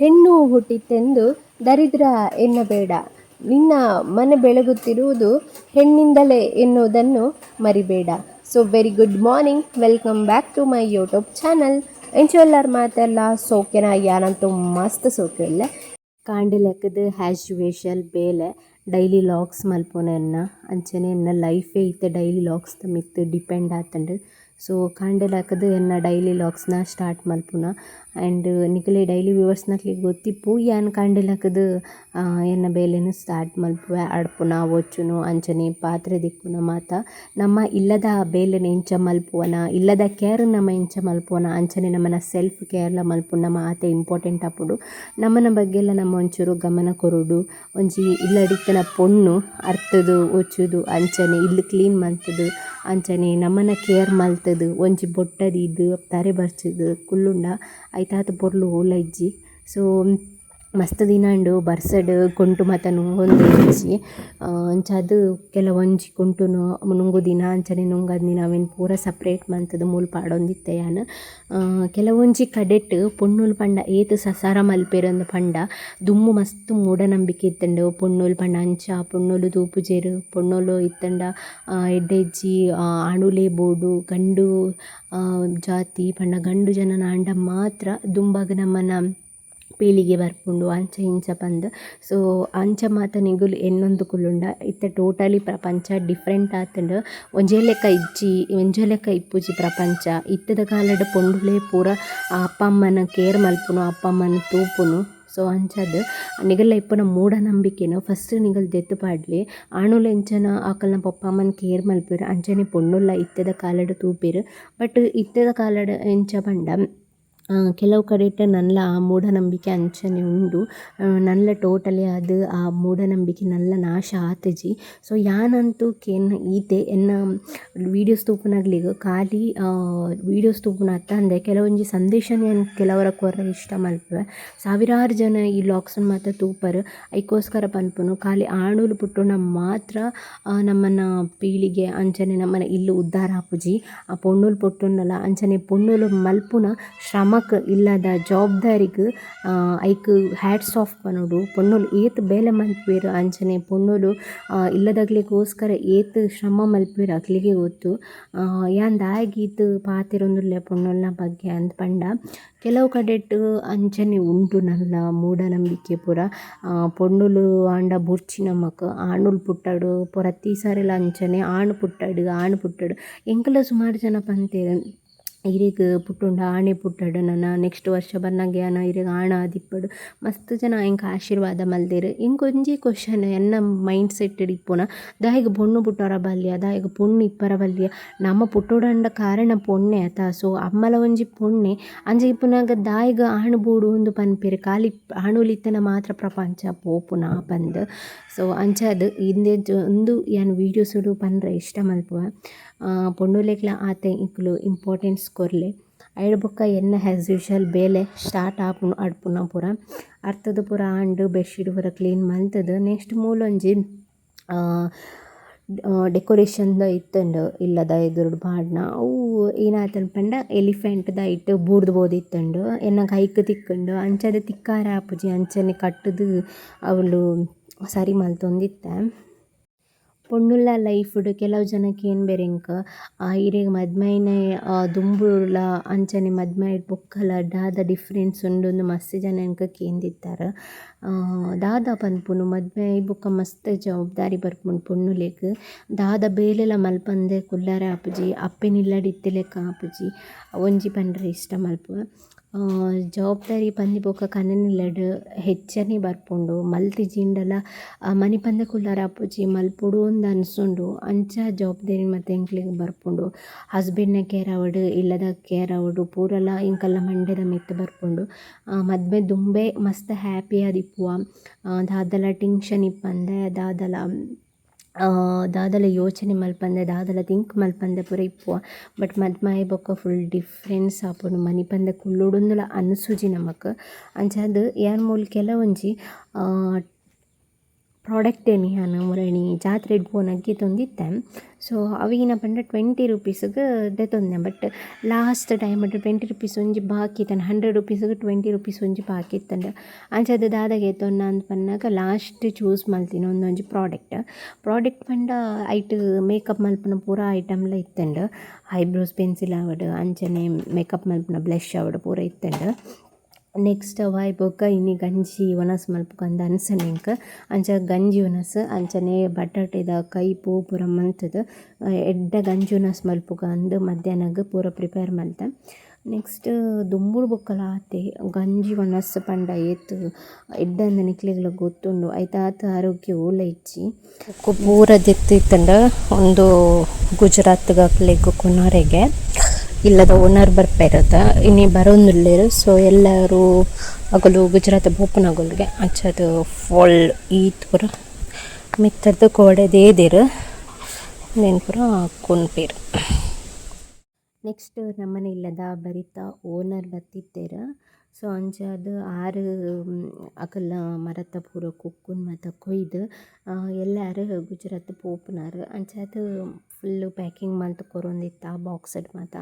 ಹೆಣ್ಣು ಹುಟ್ಟಿತೆಂದು ದರಿದ್ರ ಎನ್ನಬೇಡ, ನಿನ್ನ ಮನೆ ಬೆಳಗುತ್ತಿರುವುದು ಹೆಣ್ಣಿಂದಲೇ ಎನ್ನುವುದನ್ನು ಮರಿಬೇಡ. So very good morning, welcome back to my YouTube channel. ಎಂಚ ಉಲ್ಲರ್ ಮಾತೆಲ್ಲ? ಸೋಕೆನ? ಯಾನಂತೂ ಮಸ್ತ್ ಸೋಕೆ ಉಲ್ಲೆ. ಕಾಂಡೆ ಲೆಕ್ಕದ ಆ್ಯಸ್ ಯೂಶುವಲ್ ಬೇಲೆ ಡೈಲಿ ಲಾಗ್ಸ್ ಮಲ್ಪುನ ಎನ್ನ. ಅಂಚನೆ ಎನ್ನ ಲೈಫೇ ಇತ್ತೆ ಡೈಲಿ ಲಾಗ್ಸ್ದ ಮಿತ್ತ್ ಡಿಪೆಂಡ್ ಆತುಂಡು. ಸೊ ಕಾಂಡೆ ಲೆಕ್ಕದ ಎನ್ನ ಡೈಲಿ ಲಾಗ್ಸ್ನ ಸ್ಟಾರ್ಟ್ ಮಲ್ಪುನ. ಆ್ಯಂಡ್ ನಿಕಲೆ ಡೈಲಿ ವ್ಯೂವರ್ಸ್ನಕ್ಲೆಗ್ ಗೊತ್ತಿಪ್ಪು, ಯಾನ್ ಕಾಂಡೆ ಲೆಕ್ಕದ ಎನ್ನ ಬೇಲೆನ್ ಸ್ಟಾರ್ಟ್ ಮಲ್ಪುವೆ. ಅಡ್ಪುನ, ಒಚ್ಚುನು, ಅಂಚನೆ ಪಾತ್ರೆ ತಿಕ್ಕುನ ಮಾತ. ನಮ್ಮ ಇಲ್ಲದ ಬೇಲೆನ್ ಎಂಚ ಮಲ್ಪುವನ, ಇಲ್ಲದ ಕೇರ್ ನಮ ಎಂಚ ಮಲ್ಪುವನ, ಅಂಚನೆ ನಮನ ಸೆಲ್ಫ್ ಕೇರ್ಲ ಮಲ್ಪುನ ನಮ ಆತೆ ಇಂಪಾರ್ಟೆಂಟ್ ಆಪುಂಡು. ನಮನ ಬಗ್ಗೆಲ ನಮ ಒಂಚೂರು ಗಮನ ಕೊರೊಡು. ಒಂಜಿ ಇಲ್ಲಡಿತ್ತಿನ ಪೊಣ್ಣು ಅರ್ತುದು, ಒಚ್ಚುದು, ಅಂಚನೆ ಇಲ್ಲ್ ಕ್ಲೀನ್ ಮಲ್ತುದು, ಅಂಚನೆ ನಮನ ಕೇರ್ ಮಲ್ತುದು, ಒಂಜಿ ಬೊಟ್ಟ ದೀದ್, ತರೆ ಬರ್ಚಿದ್ ಕುಲ್ಲುಂಡ ಐತಾತ್ ಪೊರ್ಲು ಓಲ ಇಜ್ಜಿ. ಸೊ ಮಸ್ತ್ ದಿನ ಆಂಡ್ ಬರ್ಸಡ್ ಕೊಂಟು ಮಾತ ನುಂಗೊಂದೆ ಇಜ್ಜಿ. ಅಂಚಾದ್ ಕೆಲವೊಂಜಿ ಕೊಂಟುನು ನುಂಗುದಿನ, ಅಂಚನೆ ನುಂಗಂದಿನ ಅವೆನ್ ಪೂರ ಸಪ್ರೇಟ್ ಮಂತುದು ಮೂಲು ಪಾಡೊಂದಿತ್ತೆ ಯಾನ್. ಕೆಲವೊಂಜಿ ಕಡೆಟ್ ಪೊಣ್ಣುಲು ಪಂಡ ಏತ್ ಸಸಾರ ಮಲ್ಪೆರ್ ಅಂದ್ ಪಂಡ, ದುಂಬು ಮಸ್ತ್ ಮೂಢನಂಬಿಕೆ ಇತ್ತುಂಡು. ಪೊಣ್ಣುಲು ಪಂಡ ಅಂಚ, ಪೊಣ್ಣುಲು ತೂಪುಜೆರ್, ಪೊಣ್ಣುಲು ಇತ್ತುಂಡ ಎಡ್ಡೆ ಇಜ್ಜಿ, ಆಣುಲೇ ಬೋಡು, ಗಂಡು ಜಾತಿ ಪಂಡ ಗಂಡು ಜನನ ಆಂಡ ಮಾತ್ರ ದುಂಬಗ್ ನಮನ ಪೀಳಿಗೆ ಬರ್ಪುಂಡು, ಅಂಚ ಇಂಚ ಪಂದ್. ಸೊ ಅಂಚ ಮಾತ ನಿಗುಲು ಎನ್ನೊಂದು ಕುಲ್ಲುಂಡ ಇತ್ತೆ ಟೋಟಲಿ ಪ್ರಪಂಚ ಡಿಫ್ರೆಂಟ್ ಆತುಂಡು. ಒಂಜೇ ಲೆಕ್ಕ ಇಜ್ಜಿ, ಒಂಜೇ ಲೆಕ್ಕ ಇಪ್ಪುಜಿ ಪ್ರಪಂಚ. ಇತ್ತೆದ ಕಾಲಡ್ ಪೊಂಡುಲೇ ಪೂರ ಅಪ್ಪ ಅಮ್ಮನ ಕೇರ್ ಮಲ್ಪುನು, ಅಪ್ಪ ಅಮ್ಮನ ತೂಪುನು. ಸೊ ಅಂಚಾದ್ ನಿಗಲ್ನ ಇಪ್ಪುನ ಮೂಢನಂಬಿಕೆನ್ ಫಸ್ಟ್ ನಿಗಲ್ ದೆತ್ತ್ ಪಾಡ್ಲೆ. ಆಣುಲು ಎಂಚನ ಅಕಲ್ನ ಪೊಪ್ಪ ಅಮ್ಮನ್ ಕೇರ್ ಮಲ್ಪುವೆರ್, ಅಂಚನೆ ಪೊಣ್ಣುಲ್ಲ ಇತ್ತೆದ ಕಾಲಡ್ ತೂಪೆರ್. ಬಟ್ ಇತ್ತೆದ ಕಾಲಡ್ ಎಂಚ ಪಂಡ, ಕೆಲವು ಕಡೆಟ್ ನನಲ ಆ ಮೂಢನಂಬಿಕೆ ಅಂಚನೆ ಉಂಡು. ನನಲ ಟೋಟಲಿ ಆದ್ ಆ ಮೂಢನಂಬಿಕೆ ನನಲ ನಾಶ ಆತಿಜಿ. ಸೊ ಯಾನಂತೂ ಕೇನ್ ಈತೆ ಎನ್ನ ವೀಡಿಯೋಸ್ ತೂಪುನಕ್ಲೆಗ್ ಖಾಲಿ ವೀಡಿಯೋಸ್ ತೂಪುನ ಅತ್ತಂದೆ ಕೆಲವೊಂಜಿ ಸಂದೇಶನ್ ಯಾನ್ ಕೆಲವರ ಕೊರ್ರೆ ಇಷ್ಟ ಮಲ್ಪುವೆ. ಸಾವಿರಾರು ಜನ ಈ ಲಾಗ್ಸ್ ಮಾತ ತೂಪರ್. ಐಕೋಸ್ಕರ ಪನ್ಪುನು, ಖಾಲಿ ಆಣುಲು ಪುಟ್ಟುನ ಮಾತ್ರ ನಮ್ಮನ ಪೀಳಿಗೆ ಅಂಚನೆ ನಮ್ಮನ ಇಲ್ಲ್ ಉದ್ಧಾರ ಆಪುಜಿ. ಆ ಪೊಣ್ಣುಲು ಪುಟ್ಟುಂಡಲ ಅಂಚನೆ ಪೊಣ್ಣುಲು ಮಲ್ಪುನ ಶ್ರಮಕ್, ಇಲ್ಲದ ಜವಾಬ್ದಾರಿಗ್ ಐಕ್ ಹ್ಯಾಟ್ಸ್ ಆಫ್ ಪನೊಡು. ಪೊಣ್ಣುಲು ಏತ್ ಬೇಲೆ ಮಲ್ಪುವೆರ್, ಅಂಚನೆ ಪೊಣ್ಣುಲು ಇಲ್ಲದಕ್ಲೆಗೋಸ್ಕರ ಏತ್ ಶ್ರಮ ಮಲ್ಪುವೆರ್ ಅಕ್ಲೆಗೆ ಗೊತ್ತು. ಯಾನ್ ದಾಯೆಗ್ ಈತ್ ಪಾತೆರೊಂದುಲ್ಲೆ ಪೊಣ್ಣುಲ್ನ ಬಗ್ಗೆ ಅಂದ್ ಪಂಡ, ಕೆಲವು ಕಡೆಟ್ ಅಂಚನೆ ಉಂಡು ನನಲ ಮೂಢನಂಬಿಕೆ ಪೂರ. ಪೊಣ್ಣುಲು ಆಂಡ ಬೊರ್ಚಿ ನಮಕ್, ಆಣುಲು ಪುಟ್ಟಡು. ಪ್ರತಿ ಸಾರಿಲ ಅಂಚನೆ, ಆಣ್ ಪುಟ್ಟಡ್, ಆಣ್ ಪುಟ್ಟಡ್. ಎಂಕಲ ಸುಮಾರು ಜನ ಪಂತೆರ್, ಇರೆಗ್ ಪುಟ್ಟುಂಡ ಆಣೆ ಪುಟ್ಟಡ್, ನನ ನೆಕ್ಸ್ಟ್ ವರ್ಷ ಬನ್ನಗ ಯಾನ್ ಇರೆಗ್ ಆಣ್ ಆದಿಪ್ಪಡ್. ಮಸ್ತ್ ಜನ ಎಂಕ್ ಆಶೀರ್ವಾದ ಮಲ್ದೆರ್. ಎಂಕ್ ಒಂಜಿ ಕ್ವಶನ್, ಎನ್ನ ಮೈಂಡ್ ಸೆಟ್ ಇಪ್ಪುನ, ದಾಯೆಗ್ ಪೊಣ್ಣು ಪುಟ್ಟರ ಬಲ್ಲಿಯ? ದಾಯೆಗ್ ಪೊಣ್ಣು ಇಪ್ಪರ ಬಲ್ಲಿಯ? ನಮ ಪುಟ್ಟೊಡಂಡ ಕಾರಣ ಪೊಣ್ಣೆ ಅತ? ಸೊ ಅಮ್ಮಲ ಒಂಜಿ ಪೊಣ್ಣೆ. ಅಂಚ ಇಪ್ಪುನಗ ದಾಯೆಗ್ ಆಣ್ ಬೋಡು ಇಂದ್ ಪನ್ಪೆರ್? ಖಾಲಿ ಆಣುಲು ಇತ್ತ್ಂಡ ಮಾತ್ರ ಪ್ರಪಂಚ ಪೋಪುನ ಪಂದ್. ಸೊ ಅಂಚಾದ್ ಇಂದೆ ಉಂದು ಯಾನ್ ವೀಡಿಯೋಸ್ ಪನ್ರೆ ಇಷ್ಟ ಮಲ್ಪುವೆ, ಪೊಣ್ಣುಲೆಗ್ಲ ಆತೆ ನಿಕುಲು ಇಂಪಾರ್ಟೆನ್ಸ್ ಕೊರ್ಲೆ. ಐಡ್ ಬೊಕ್ಕ ಎನ್ನ ಆ್ಯಸ್ ಯೂಶುವಲ್ ಬೇಲೆ ಸ್ಟಾರ್ಟ್ ಆಪುಂಡು. ಅಡ್ಪುನ ಪೂರ ಅರ್ತದ ಪೂರ ಆಂಡ್, ಬೆಡ್ಶೀಟ್ ಪೂರ ಕ್ಲೀನ್ ಮಲ್ತುದು, ನೆಕ್ಸ್ಟ್ ಮೂಲೊಂಜಿ ಡೆಕೋರೇಷನ್ದ ಇತ್ತುಂಡು ಇಲ್ಲದ ಎದುರುಡು ಪಾಡ್ನ. ಅವು ಏನಾತುಂಡು ಪಂಡ, ಎಲಿಫೆಂಟ್ದ ಐಟ್ ಬೂರ್ದು ಪೋದಿತ್ತುಂಡು, ಎನ್ನ ಕೈಕ್ ತಿಕ್ಕುಂಡು. ಅಂಚಾದ್ ತಿಕ್ಕಾರೆ ಆಪುಜಿ, ಅಂಚನೆ ಕಟ್ಟುದು ಅವ್ಲು ಸರಿ ಮಲ್ತೊಂದಿತ್ತೆ. ಪೊಣ್ಣುಲ ಲೈಫ್ಡ್ ಕೆಲವು ಜನಕ್ ಕೇನ್ಬೆರ್ ಎಂಕ್, ಇರೆಗ್ ಮದ್ಮೆ ಆಯಿನ ದುಂಬುಲ ಅಂಚನೆ ಮದ್ಮೆ ಆಯಿ ಬೊಕ್ಕಲ ದಾದ ಡಿಫ್ರೆನ್ಸ್ ಉಂಡು? ಮಸ್ತ್ ಜನ ಎಂಕ್ ಕೇಂದಿತ್ತೆರ್. ದಾದ ಪನ್ಪುನು, ಮದ್ಮೆ ಆಯಿ ಬೊಕ್ಕ ಮಸ್ತ್ ಜವಾಬ್ದಾರಿ ಬರ್ಪುಂಡು ಪೊಣ್ಣುಲೆಗ್. ದಾದ ಬೇಲೆಲ ಮಲ್ಪಂದೆ ಕುಲ್ಲರೆ ಆಪುಜಿ, ಅಪ್ಪೆನ ಇಲ್ಲಡ್ ಇತ್ತಿಲೆಕ ಆಪುಜಿ. ಒಂಜಿ ಪಂಡ್ರೆ ಇಷ್ಟ ಮಲ್ಪುವೆ, ಜವಾಬ್ದಾರಿ ಪಂದಿ ಬೊಕ್ಕ ಕನನಿಲ್ಲಡ್ ಹೆಚ್ಚನೆ ಬರ್ಪುಂಡು. ಮಲ್ತಿಜಿಂಡಲ ಮನಿಪಂದೆ ಕುಲ್ಲರೆ ಆಪುಜಿ, ಮಲ್ಪೊಡು ಅಂದ್ ಅನ್ಸುಂಡು. ಅಂಚ ಜವಾಬ್ದಾರಿ ಮಾತ ಎಂಕ್ಲೆಗ್ ಬರ್ಪುಂಡು. ಹಸ್ಬೆಂಡ್ನ ಕೇರ್ ಆವಡ್, ಇಲ್ಲದ ಕೇರ್ ಆವಡ್, ಪೂರಲ ಎಂಕಲ್ನ ಮಂಡೆದ ಮಿತ್ತ್ ಬರ್ಪುಂಡು. ಮದ್ಮೆ ದುಂಬೆ ಮಸ್ತ್ ಹ್ಯಾಪಿ ಆದಿಪ್ಪುವ. ದಾದಲ ಟೆನ್ಷನ್ ಇಪ್ಪಂದೆ, ದಾದಲ ದಾದಲ ಯೋಚನೆ ಮಲ್ಪಂದೆ, ದಾದಲ ತಿಂಕ್ ಮಲ್ಪಂದೆ ಪೂರ ಇಪ್ಪುವ. ಬಟ್ ಮದ್ಮೆ ಆಯಿ ಬೊಕ್ಕ ಫುಲ್ ಡಿಫ್ರೆನ್ಸ್ ಆಪುಂಡು. ಮನಿಪಂದೆ ಕುಲ್ಲೊಡುಂದುಲ ಅನ್ಸುಜಿ ನಮಕ್. ಅಂಚಾದ್ ಯಾನ್ ಮೂಲು ಕೆಲವೊಂಜಿ ಪ್ರಾಡಕ್ಟ್ ಯಾನ್ ಮುರಣಿ ಜಾತ್ರೆಡ್ ಪೋನಗ ಗೆತೊಂದಿತ್ತೆ. ಸೊ ಅವೇನ ಪಂಡ 20 ರುಪೀಸ್ಗ್ ದೆತೊಂದೆ. But last time 20 rupees ಒಂಜಿ ಬಾಕಿ ಇತ್ತಂಡ್. 100 ರುಪೀಸ್ಗ್ 20 ರುಪೀಸ್ ಒಂಜಿ ಬಾಕಿ ಇತ್ತಂಡ್. ಅಂಚಾದ್ ದಾದ ಗೆತೊನ್ನ ಅಂದ್ ಪನ್ನಗ ಲಾಸ್ಟ್ ಚೂಸ್ ಮಲ್ತಿನ ಉಂದೊಂಜಿ ಪ್ರಾಡಕ್ಟ್. ಪ್ರಾಡಕ್ಟ್ ಪಂಡ ಐಟ್ ಮೇಕಪ್ ಮಲ್ಪುನ ಪೂರ ಐಟಮ್ಲ ಇತ್ತಂಡ್. ಐಬ್ರೋಸ್ ಪೆನ್ಸಿಲ್ ಆವಡ್ ಅಂಚನೆ ಮೇಕಪ್ ಮಲ್ಪುನ ಬ್ಲಶ್ ಆವಡ್ ಪೂರ ಇತ್ತಂಡ್. ನೆಕ್ಸ್ಟ್ ಅವಾಯಿ ಬೊಕ್ಕ ಇನಿ ಗಂಜಿ ವನಸ್ ಮಲ್ಪುಗಂದ್ ಅನ್ಸಂಡ್ ಎಂಕ್. ಅಂಚ ಗಂಜಿ ವನಸ್ ಅಂಚನೆ ಬಟಾಟೆದ ಕೈಪು ಪೂರ ಮಲ್ತುದು ಎಡ್ಡೆ ಗಂಜಿ ವನಸ್ ಮಲ್ಪುಗ ಅಂದ್ ಮಧ್ಯಾಹ್ನಗ್ ಪೂರ ಪ್ರಿಪೇರ್ ಮಲ್ತೆ. ನೆಕ್ಸ್ಟ್ ದುಂಬುಡು ಬೊಕ್ಕಲ ಆತೆ ಗಂಜಿ ವನಸ್ ಪಂಡ ಏತ್ ಎಡ್ಡೆ ಅಂದ್ ನಿಕ್ಲೆಗ್ಲ ಗೊತ್ತುಂಡು ಐತಾತ್ ಆರೋಗ್ಯ ಓಲ ಇಜ್ಜಿ. ಪೂರ ದೆತ್ತ್ ಇತ್ತ್ಂಡ ಉಂದು ಗುಜರಾತ್ ದಕ್ಲೆಗ್ ಕೊನೊರೆಗೆ. ಇಲ್ಲದ ಓನರ್ ಬರ್ಪೆರ್ ಇನಿ ಬರೊಂದುಲ್ಲೆರ್. ಸೊ ಎಲ್ಲರೂ ಅಗುಲು ಗುಜರಾತ್ ಪೋಪುನಗುಲ್ಗೆ ಅಂಚಾದ್ ಫುಲ್ ಈತ್ ಪೂರ ಮಿತ್ತರ್ದ್ ಕೋಡೆ ದೇದೆರ್ ಉಂದೆನ್ ಪೂರ ಕೊನ್ಪೆರ್. ನೆಕ್ಸ್ಟ್ ನಮನ ಇಲ್ಲದ ಬರಿತ ಓನರ್ ಬತ್ತಿತ್ತೆರ್. ಸೊ ಅಂಚಾದ್ ಆರ್ ಅಕಲ್ನ ಮರತ ಪೂರ ಕುಕ್ಕುನ್ ಮಾತ ಕೊಯ್ದು ಎಲ್ಲಾರ್ ಗುಜರಾತ್ ಪೋಪುನಾರ್. ಅಂಚಾದ್ ಫುಲ್ಲ್ ಪ್ಯಾಕಿಂಗ್ ಮಲ್ತ್ ಕೊರೊಂದಿತ್ತ ಬಾಕ್ಸ್ಡ್ ಮಾತ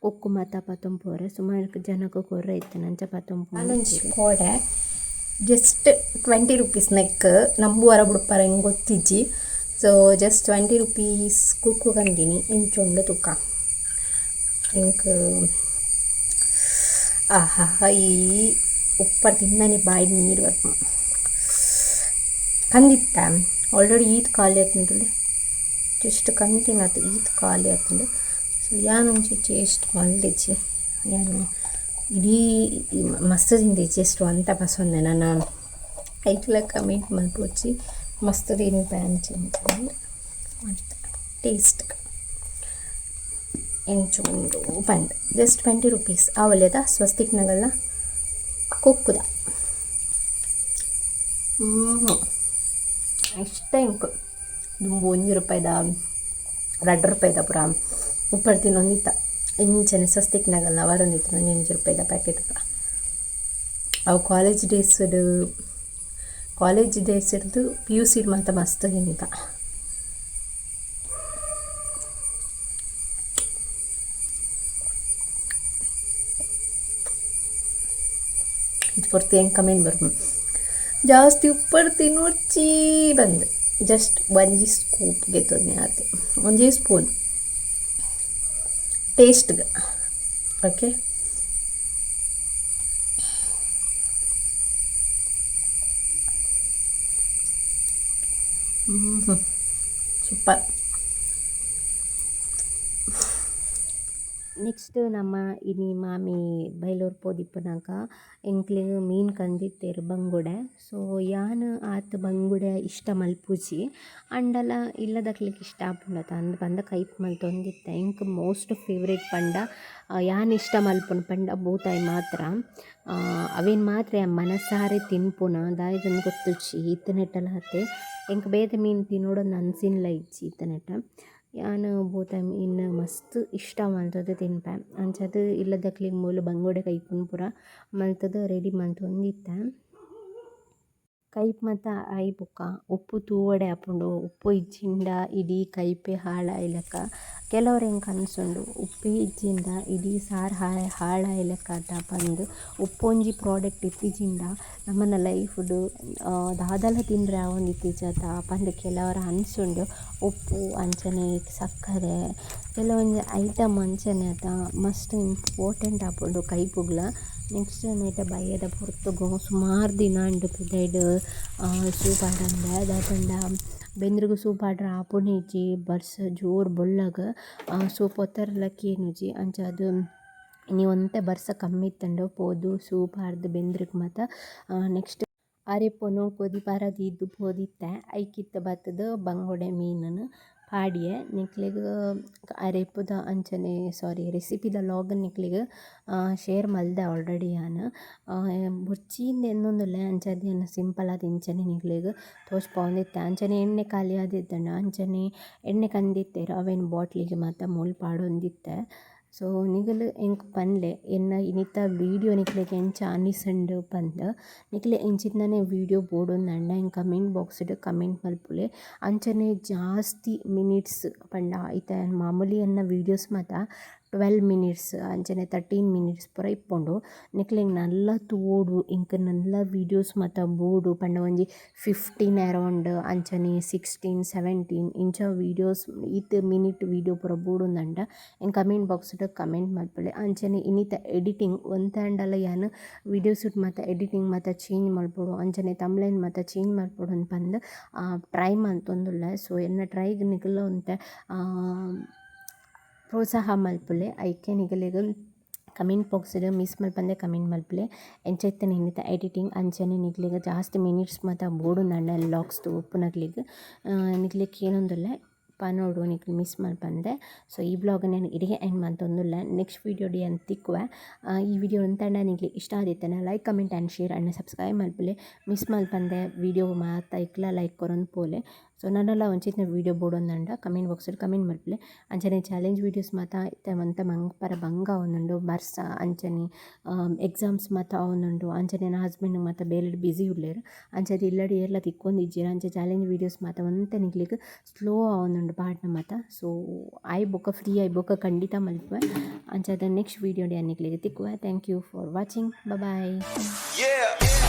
ಕುಕ್ಕು ಮಾತ ಪತೊಂದು ಪೋರೆ ಸುಮಾರ್ ಜನಕ್ ಕೊರ್ರೆ ಇತ್ತ್ಂಡ್ ಅಂಚ ಪತೊಂದು ಯಾನೊಂಜಿ ಕೋಡೆ ಜಸ್ಟ್ 20 ರುಪೀಸ್ ನೆಕ್ಕ್ ನಂಬುವರ ಬುಡ್ಪರ ಎಂಕ್ ಗೊತ್ತಿಜ್ಜಿ. ಸೊ ಜಸ್ಟ್ 20 ರುಪೀಸ್ ಕುಕ್ಕು ಕಂದಿನಿ ಎಂಚ ಉಂಡು ತೂಕ. ಎಂಕ್ ಆಹಾ ಈ ಉಪ್ಪಡ್ ತಿನ್ನನೆ ಬಾಯಿಡ್ ನೀರು ಬರ್ಪುಂಡು. ಕಂದಿತ್ತ ಆಲ್ರೆಡಿ ಈತ್ ಖಾಲಿ ಆತುಂಡು, ಜಸ್ಟ್ ಕಂತಿನತ್ ಈತ್ ಖಾಲಿ ಆತುಂಡು. ಸೊ ಯಾನೊಂಜಿ ಟೇಸ್ಟ್ ಮಲ್ದಿಜಿ, ಯಾನ್ ಇಡೀ ಮಸ್ತ್ ತಿಂದಿಜ್ಜಿ, ಜಸ್ಟ್ ಒಂತೆ ಪಸೊಂದೆ. ನನ ಐಕ್ಲ ಕಮೆಂಟ್ ಮಲ್ಪೊಡ್ಚಿ ಮಸ್ತ್ ತಿನ್ಪೆ ಅಂಚ ಇಂಚ ಒಂತೆ ಟೇಸ್ಟ್ ಎಂಚ ಉಂಡು ಪಂದ್. ಜಸ್ಟ್ 20 ರುಪೀಸ್ ಆವೊಲ್ಯದ ಸ್ವಸ್ತಿಕ್ ನಗಲ್ನ ಕುಕ್ಕುದ. ಇಷ್ಟ ಎಂಕ್. ದುಂಬು 1 ರೂಪಾಯಿದ 2 ರೂಪಾಯಿದ ಪೂರ ಉಪ್ಪಡ್ ತಿನ್ನೊಂದಿತ್ತ. ಇಂಚನೆ ಸ್ವಸ್ತಿಕ್ ನಗಲ್ನ ಬರೊಂದಿತ್ತು 1 ರೂಪಾಯಿದ ಪ್ಯಾಕೆಟ್ ಪೂರ. ಅವು ಕಾಲೇಜ್ ಡೇಸ್ಡ್ ಕಾಲೇಜ್ ಡೇಸ್ ಇಡ್ದು ಪಿ ಯು ಸಿಡ್ ಮಾತ ಮಸ್ತ್ ತಿಂತ. ಇದು ಪೊರ್ತು ಎಂಕ್ ಕಮೆಂಟ್ ಬರ್ಪುಂಡು ಜಾಸ್ತಿ ಉಪ್ಪಡ್ ತಿನೊಡ್ಚಿ ಪಂದ್. ಜಸ್ಟ್ ಒಂಜಿ ಸ್ಕೂಪ್ ಗೆತೊನ್ನೆ ಆತೆ, ಒಂಜೇ ಸ್ಪೂನ್ ಟೇಸ್ಟ್ಗ್. Okay, super. Next ನಮ ಇನಿ ಮಾಮಿ ಬೈಲೂರು ಪೋದಿಪ್ಪುನಗ ಎಂಕ್ಲೆಗ್ ಮೀನ್ ಕಂದಿತ್ತೆರ್ ಬಂಗುಡೆ. ಸೊ ಯಾನ್ ಆತ್ ಬಂಗುಡೆ ಇಷ್ಟ ಮಲ್ಪುಜಿ, ಆಂಡಲ ಇಲ್ಲದಕ್ಲೆಗ್ ಇಷ್ಟ ಆಪುಂಡತ ಅಂದ್ ಪಂದ್ ಕೈಪ್ ಮಲ್ತೊಂದಿತ್ತೆ. ಎಂಕ್ ಮೋಸ್ಟ್ ಫೇವ್ರೇಟ್ ಪಂಡ ಯಾನ್ ಇಷ್ಟ ಮಲ್ಪುನು ಪಂಡ ಬೂತಾಯಿ ಮಾತ್ರ. ಅವೆನ್ ಮಾತ್ರ ಯಾನ್ ಮನಸಾರೆ ತಿನ್ಪುನ, ದಾಯೆಗಂದ್ ಗೊತ್ತುಜ್ಜಿ ಇತ್ತನೆಟಲ ಆತೆ ಎಂಕ್ ಬೇತೆ ಮೀನ್ ತಿನೊಡಂದ್ ಅನ್ಸಿನ್ಲ ಇಜ್ಜಿ ಇತ್ತನೆಟ. ಯಾನ್ ಬೂತಾಯಿ ಮೀನ್ ಮಸ್ತ್ ಇಷ್ಟ ಮಲ್ತುದು ತಿನ್ಪೆ. ಅಂಚಾದ್ ಇಲ್ಲದಕ್ಲೆಗ್ ಮೂಲು ಬಂಗುಡೆ ಕೈಪುನು ಪೂರ ಮಲ್ತುದು ರೆಡಿ ಮಲ್ತೊಂದಿತ್ತೆ. ಕೈಪ್ ಮಾತ ಆಯಿ ಬೊಕ್ಕ ಉಪ್ಪು ತೂವೊಡೆ ಆಪುಂಡು, ಉಪ್ಪು ಇಜ್ಜಿಂಡ ಇಡೀ ಕೈಪೆ ಹಾಳಾಯಿ ಲೆಕ್ಕ. ಕೆಲವರ್ ಎಂಕ್ ಅನ್ಸುಂಡು ಉಪ್ಪೇ ಇಜ್ಜಿಂಡ ಇಡೀ ಸಾರು ಹಾಳಾಯಿ ಲೆಕ್ಕ ಅತ ಪಂದ್. ಉಪ್ಪು ಒಂಜಿ ಪ್ರಾಡಕ್ಟ್ ಇತ್ತಿಜಿಂಡ ನಮನ ಲೈಫ್ಡ್ ದಾದಲ ತಿನ್ರೆ ಆವೊಂದಿತ್ತಿಜತ ಪಂದ್ ಕೆಲವರ ಅನ್ಸುಂಡು. ಉಪ್ಪು ಅಂಚನೆ ಸಕ್ಕರೆ ಕೆಲವೊಂಜಿ ಐಟಮ್ ಅಂಚನೆ ಅತ ಮಸ್ತ್ ಇಂಪಾರ್ಟೆಂಟ್ ಆಪುಂಡು ಕೈಪುಗ್ಲ. ನೆಕ್ಸ್ಟ್ ನೆಟೆ ಬಯ್ಯದ ಪೊರ್ತುಗು ಸುಮಾರು ದಿನ ಆಂಡ್ ಪಿದಯ್ಡ್ ಸೂ ಪಾಡಂದೆ, ದಾಯೆ ಪಂಡ ಬೆಂದ್ರುಗು ಸೂ ಪಾಡ್ರೆ ಆಪುನೆ ಇಜ್ಜಿ, ಬರ್ಸ ಜೋರು ಬೊಲ್ಲಗ್ ಸೂ ಪೊತ್ತರೆಲ ಕೇನುಜಿ. ಅಂಚಾದ್ ಇನಿ ಒಂತೆ ಬರ್ಸ ಕಮ್ಮಿ ಇತ್ತುಂಡು ಪೋದು ಸೂ ಪಾಡ್ದ್ ಬೆಂದ್ರುಗ್ ಮಾತ. ನೆಕ್ಸ್ಟ್ ಅರೆಪುನು ಕೊದಿಪರ ದೀದ್ ಪೋದಿತ್ತೆ, ಐಕಿತ್ತ ಬತ್ತುದು ಬಂಗುಡೆ ಮೀನುನು ಪಾಡ್ಯೆ. ನಿಕ್ಲೆಗ್ ಅರೆಪುದ ಅಂಚನೆ ಸಾರಿ ರೆಸಿಪಿದ ಲಾಗ್ ನಿಕ್ಲೆಗ್ ಶೇರ್ ಮಲ್ದೆ ಆಲ್ರೆಡಿ ಯಾನ್. ಬೊರ್ಚೀಂದ್ ಎನ್ನೊಂದುಲ್ಲೆ ಅಂಚಾದ್ ಯಾನ್ ಸಿಂಪಲ್ ಆದ್ ಇಂಚನೆ ನಿಕ್ಲೆಗ್ ತೋಜ್ಪಾವೊಂದಿತ್ತೆ. ಅಂಚನೆ ಎಣ್ಣೆ ಖಾಲಿ ಆದಿತ್ತುಂಡು ಅಂಚನೆ ಎಣ್ಣೆ ಕಂದಿತ್ತೆರ್ ಅವೆನ್ ಬಾಟ್ಲಿಗ್ ಮಾತ ಮೂಲು ಪಾಡೊಂದಿತ್ತೆ. ಸೊ ನಿಗಲ್ ಎಂಕ್ ಪನ್ಲೆ ಎನ್ನ ಇನಿತ ವೀಡಿಯೋ ನಿಕ್ಲೆಗ್ ಎಂಚ ಅನಿಸಂಡ್ ಪಂದ್. ನಿಕ್ಲೆ ಎಂಚಿತ್ತನೆ ವೀಡಿಯೋ ಬೋಡುಂದಂಡ ಎಂಕ್ ಕಮೆಂಟ್ ಬೋಕ್ಸ್ ಡ್ ಕಮೆಂಟ್ ಮಲ್ಪುಲೆ. ಅಂಚನೆ ಜಾಸ್ತಿ ಮಿನಿಟ್ಸ್ ಪಂಡ ಇತ್ತೆ ಮಾಮೂಲಿ ಎನ್ನ ವೀಡಿಯೋಸ್ ಮಾತ ಟ್ವೆಲ್ ಮಿನಿಟ್ಸ್ ಅಂಚನೆ ತರ್ಟೀನ್ ಮಿನಿಟ್ಸ್ ಪೂರ ಇಪ್ಪುಂಡು. ನಿಕ್ಲೆಗ್ ನನಲ ತೂವೊಡು ಎಂಕ್ ನನಲ ವೀಡಿಯೋಸ್ ಮಾತ ಬೋಡು ಪಂಡ ಒಂಜಿ ಫಿಫ್ಟೀನ್ ಅರೌಂಡ್ ಅಂಚನೆ ಸಿಕ್ಸ್ಟೀನ್ ಸೆವೆಂಟೀನ್ ಇಂಚ ವೀಡಿಯೋಸ್ ಈತ್ ಮಿನಿಟ್ ವೀಡಿಯೋ ಪೂರ ಬೋಡುಂದಂಡ ಎಂಕ್ ಕಮೆಂಟ್ ಬೋಕ್ಸ್ ಡ್ ಕಮೆಂಟ್ ಮಲ್ಪುಲೆ. ಅಂಚನೆ ಇನಿತ ಎಡಿಟಿಂಗ್ ಒಂತೆ ಆಂಡಲ ಯಾನ್ ವೀಡಿಯೋಸ್ ಡ್ ಮಾತ ಎಡಿಟಿಂಗ್ ಮಾತ ಚೇಂಜ್ ಮಲ್ಪೊಡು ಅಂಚನೆ ತಂಬ್ನೈಲ್ ಮಾತ ಚೇಂಜ್ ಮಲ್ಪೊಡು ಪಂದ್ ಟ್ರೈ ಮಲ್ತೊಂದುಲ್ಲೆ. ಸೊ ಎನ್ನ ಟ್ರೈ ಗ್ ನಿಕುಲ್ಲ ಒಂತೆ ಪ್ರೋತ್ಸಾಹ ಮಲ್ಪುಲೆ. ಐಕೆ ನಿಗಲೆಗ್ ಕಮೆಂಟ್ ಬೋಕ್ಸ್ ಡ್ ಮಿಸ್ಸ್ ಮಲ್ಪಂದೆ ಕಮೆಂಟ್ ಮಲ್ಪುಲೆ. ಎಂಚ ಇತ್ತ್ಂಡ್ ಇನಿತ ಎಡಿಟಿಂಗ್ ಅಂಚನೆ ನಿಕ್ಲೆಗ್ ಜಾಸ್ತಿ ಮಿನಿಟ್ಸ್ ಮಾತ ಬೋಡುಂದಾಂಡ ವ್ಲೋಗ್ಸ್ ತೂಪುನಕ್ಲೆಗ್ ನಿಕ್ಲೆಗ್ ಕೇನೊಂದುಲ್ಲೆ ಪನೊಡು ನಿಕ್ಲ್ ಮಿಸ್ಸ್ ಮಲ್ಪಂದೆ. ಸೊ ಈ ವ್ಲೋಗ್ ನ್ ಯಾನ್ ಇಡೆಗೆ ಎಂಡ್ ಮಂತೊಂದುಲ್ಲೆ. ನೆಕ್ಸ್ಟ್ ವೀಡಿಯೋ ಡ್ ಯಾನ್ ತಿಕ್ಕುವೆ. ಈ ವೀಡಿಯೋ ಒಂತಂಡ ನಿಕ್ಲೆಗ್ ಇಷ್ಟ ಆದಿತ್ತುಂಡ like, comment and share and subscribe ಮಲ್ಪುಲೆ. ಮಿಸ್ಸ್ ಮಲ್ಪಂದೆ ವೀಡಿಯೋ ಮಾತ ಐಕ್ಲ ಲೈಕ್ ಕೊರೊಂದು ಪೋಲೆ. ಸೊ ನನಲ ಒಂಚಿತ್ತಿನ ವೀಡಿಯೋ ಬೋಡೊಂದುಂಡ ಕಮೆಂಟ್ ಬೋಕ್ಸ್ ಡ್ ಕಮೆಂಟ್ ಮಲ್ಪುಲೆ. ಅಂಚನೆ ಚಾಲೆಂಜ್ ವೀಡಿಯೋಸ್ ಮಾತ ಇತ್ತೆ ಒಂತೆ ಮಂಪರೆ ಬಂಗ ಆವೊಂದುಂಡು ಬರ್ಸ ಅಂಚನೆ ಎಕ್ಸಾಮ್ಸ್ ಮಾತ ಆವೊಂದುಂಡು. ಅಂಚನೆ ಎನ್ನ ಹಸ್ಬೆಂಡ್ ಮಾತ ಬೇಲೆಡ್ ಬಿಸಿ ಉಲ್ಲೆರ್. ಅಂಚಾದ್ ಇಲ್ಲಡ್ ಏರ್ಲ ತಿಕ್ಕೊಂದಿಜ್ಜೆರ್. ಅಂಚ ಚಾಲೆಂಜ್ ವೀಡಿಯೋಸ್ ಮಾತ ಒಂತೆ ನಿಕ್ಲೆಗ್ ಸ್ಲೋ ಆವೊಂದುಂಡು ಪಾಡ್ನ ಮಾತ. ಸೊ ಆಯಿ ಬೊಕ ಫ್ರೀ ಆಯಿ ಬೊಕ ಖಂಡಿತ ಮಲ್ಪುವೆ. ಅಂಚಾದ್ ನೆಕ್ಸ್ಟ್ ವೀಡಿಯೋ ಡ್ ಯಾನ್ ನಿಕ್ಲೆಗ್ ತಿಕ್ಕುವೆ. Thank you for watching. Bye bye. Yeah.